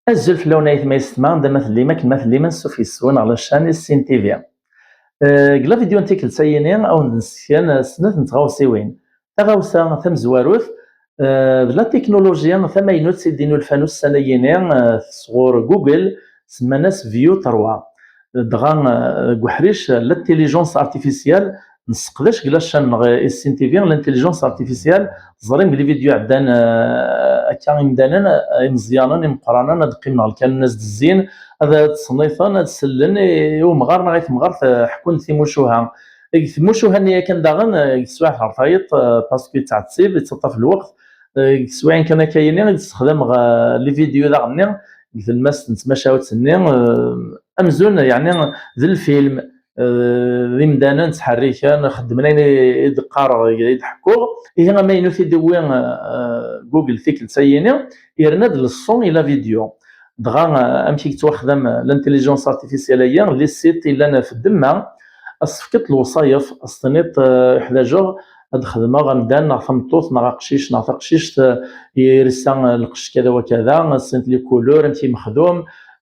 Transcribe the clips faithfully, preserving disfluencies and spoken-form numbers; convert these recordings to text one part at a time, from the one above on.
Azul fell-awen ayetma yessetma, anda ma tellim, akken ma tellim, ansuf yes-wen ɣer la chaîne Issin T V. Eh, deg la vidéo n tikkelt-ayini, ad wen-d-nessken, eh, snat n tɣawsiwin. Taɣawsa tamezwarut, eh, d la technologie tamaynut i d-inulfan ussan-ayini, eh, sɣur Google, semman-as View trois. Dɣa, eh, deg uḥric, eh, l'intelligence artificielle, nesseqdac deg la chaîne-nneɣ, eh, Issin T V, l'intelligence artificielle, teẓrim deg les vidéos iɛeddan, eh, akka imdanen, eh, imeẓyanen, imeqqranen, ad qqimen ɣer lkanun, ad zzin, ad, ad ṣennifen, ad sellen i, i umɣar neɣ i temɣart, eh, ḥekkun timucuha. Deg tmucuha-nni yakan daɣen, eh, deg teswiɛt ɣer tayeḍ, eh, parce que yettɛettib, yettaṭṭaf lweqt, eh, deg teswiɛin kan akka-yini i d-ssexdameɣ, eh, les vidéos daɣen-nni, deg tlemmast n tmacahut-nni, eh, amzun, yeɛni, d lfilm, eh, d imdanen ttḥerriken, xeddmen ayen i, i d-qqareɣ, i d-ḥekkuɣ. Ihi amaynut i d-iwwi, eh, Google tikkelt-ayini, yerna-d le son i la vidéo. Dɣa, eh, amek i yettwaxdam, eh, l'intelligence artificielle-agi, les sites i llan ɣef ddemma, ad s-tefkeḍ lewṣayef, ad s-tiniḍ, eh, uḥdaǧeɣ ad xedmeɣ amdan neɣ tameṭṭut neɣ aqcic neɣ taqcict, eh, yersa, eh, lqecc kada wa kada, ad s-tiniḍ les couleurs, amek i mexdum,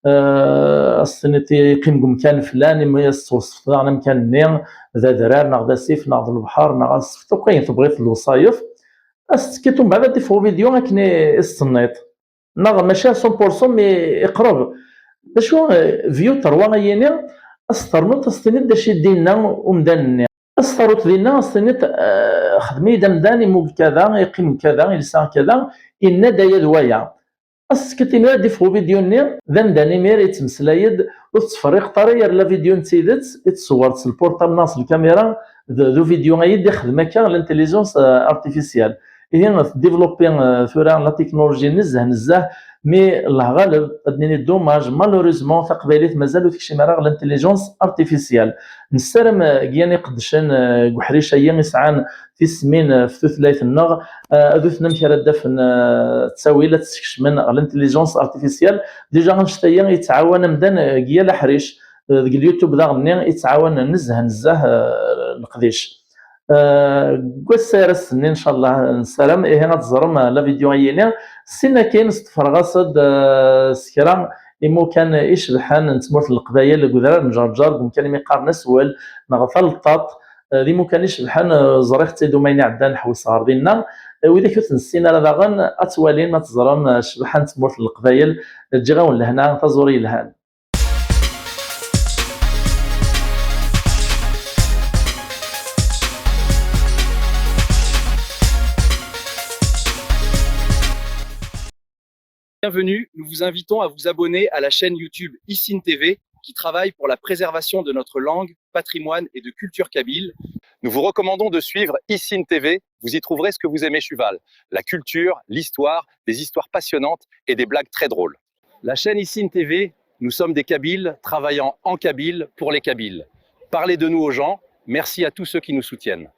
eh, ad s-tiniḍ yeqqim deg umkan flan, imi ad s-twesfeḍ daɣen amkan-nni, d adrar neɣ d asif neɣ d lebḥer, neɣ ad s-tefkeḍ akk ayen tebɣiḍ d lewṣayef, ad s-tekkiḍ umbeɛd ad d-iffeɣ uvidyu akken i, i s-tenniḍ. Neɣ mačči à cent pour cent, mais iqreb. D acu, eh, View trois-ayini, ad s-ternuḍ, ad s-tiniḍ d acu i d-yenna umdan-nni. Ad s-taruḍ dinna, ad s-tiniḍ, eh, xdem-iyi-d amdan, immug kada, iqqim kada, ilsa kada, yenna-d aya d waya. Ad s-tekkiḍ imir ad d-iffeɣ uvidyu-nni, d amdan imir yettmeslay-d, ur tettferriqeḍ ara gar la vidéo n tidet i tṣewwreḍ s lpurṭab neɣ s lkamira, d, d uvidyu ay d-ixdem akka l'intelligence, eh, artificielle. Ihi, tdévelopper, eh, tura la technologie nezzeh, nezzeh, mais Allah ɣaleb, ad nini dommage, malheureusement, taqbaylit mazal ur tekcim ara ɣer l'intelligence artificielle. Nessaram, eh, deg yan iqeddcen, eh, deg uḥric-ayi i sɛan tismin, eh, ɣef tutlayt-nneɣ, eh, ad uten amek ara d-afen, eh, ttawil ad tt-skecmen ɣer l'intelligence artificielle. Déjà, annect-ayi yettɛawan amdan, eh, deg yal aḥric, eh, deg YouTube daɣen-nni yettɛawan nezzeh, nezzeh, eh, leqdic. Eh, deg wass ara s-nni, ncallah, nessaram, ihi ad teẓrem, eh, la vidéo-ayini. Sin akin, sṭefreɣ-as-d, eh, s kra imukan icebḥen n tmurt n Leqbayel, deg udrar n Ǧerǧer, deg umkan imi qqaren Aswel, neɣ Taleṭṭaṭ, eh, d imukan icebḥen, eh, ẓriɣ-tt-id umayen iɛeddan, ḥewseɣ ɣer dinna. Eh, widak ur t-nessin ara daɣen, ad t-walin, ad teẓrem, eh, ccbaḥa n tmurt n Leqbayel. Ǧǧiɣ-awen lehna, taẓuri yelhan. Bienvenue, nous vous invitons à vous abonner à la chaîne YouTube Issin T V qui travaille pour la préservation de notre langue, patrimoine et de culture kabyle. Nous vous recommandons de suivre Issin T V, vous y trouverez ce que vous aimez chez Val, la culture, l'histoire, des histoires passionnantes et des blagues très drôles. La chaîne Issin T V, nous sommes des Kabyles travaillant en kabyle pour les Kabyles. Parlez de nous aux gens, merci à tous ceux qui nous soutiennent.